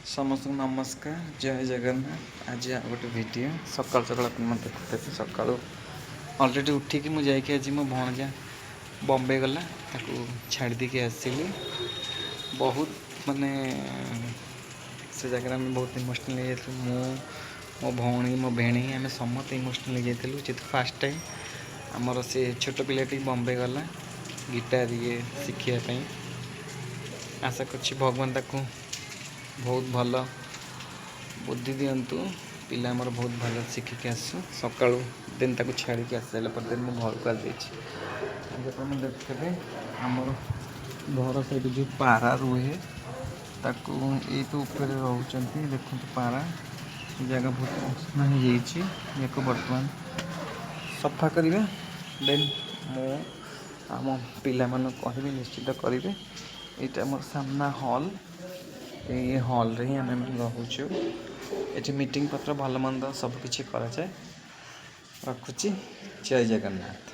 ସମସ୍ତଙ୍କୁ ନମସ୍କାର, ଜୟ ଜଗନ୍ନାଥ। ଆଜି ଆଉ ଗୋଟେ ଭିଡ଼ିଓ। ସକାଳୁ ସକାଳୁ ଆପଣମାନେ ଦେଖୁଥିବେ, ସକାଳୁ ଅଲରେଡ଼ି ଉଠିକି ମୁଁ ଯାଇକି ଆଜି ମୋ ଭଣଜା ବମ୍ବେ ଗଲା, ତାକୁ ଛାଡ଼ି ଦେଇକି ଆସିଲି। ବହୁତ ମାନେ ସେ ଜାଗାରେ ଆମେ ବହୁତ ଇମୋସନାଲ୍ ହେଇଯାଇଥିଲୁ। ମୁଁ, ମୋ ଭଉଣୀ, ମୋ ଭେଣେଇ, ଆମେ ସମସ୍ତେ ଇମୋସନାଲ୍ ହେଇଯାଇଥିଲୁ, ଯେହେତୁ ଫାର୍ଷ୍ଟ ଟାଇମ୍ ଆମର ସେ ଛୋଟ ପିଲାଟି ବମ୍ବେ ଗଲା ଗିଟାର ଇଏ ଶିଖିବା ପାଇଁ। ଆଶା କରୁଛି ଭଗବାନ ତାକୁ ବହୁତ ଭଲ ବୁଦ୍ଧି ଦିଅନ୍ତୁ, ପିଲା ଆମର ବହୁତ ଭଲ ଶିଖିକି ଆସୁ। ସକାଳୁ ଦେନ୍ ତାକୁ ଛାଡ଼ିକି ଆସିସାରିଲା ପରେ ଦେନ୍ ମୁଁ ଘରକୁ ଆସିଯାଇଛି। ଆଜି ଆପଣ ଦେଖୁଥିବେ, ଆମର ଘର ସହିତ ଯେଉଁ ପାରା ରୁହେ, ତାକୁ ଏଇ ତ ଉପରେ ରହୁଛନ୍ତି। ଦେଖନ୍ତୁ, ପାରା ଏ ଜାଗା ବହୁତ ଅସନା ହେଇଯାଇଛି। ୟାକୁ ବର୍ତ୍ତମାନ ସଫା କରିବା। ଦେନ୍ ମୁଁ ଆମ ପିଲାମାନଙ୍କୁ କହିବି, ନିଶ୍ଚିତ କରିବେ। ଏଇଟା ଆମର ସାମ୍ନା ହଲ୍। ଏଇ ହଲ୍ରେ ହିଁ ଆମେ ରହୁଛୁ। ଏଠି ମିଟିଂ ପତ୍ର, ଭଲ ମନ୍ଦ ସବୁ କିଛି କରାଯାଏ। ରଖୁଛି, ଜୟ ଜଗନ୍ନାଥ।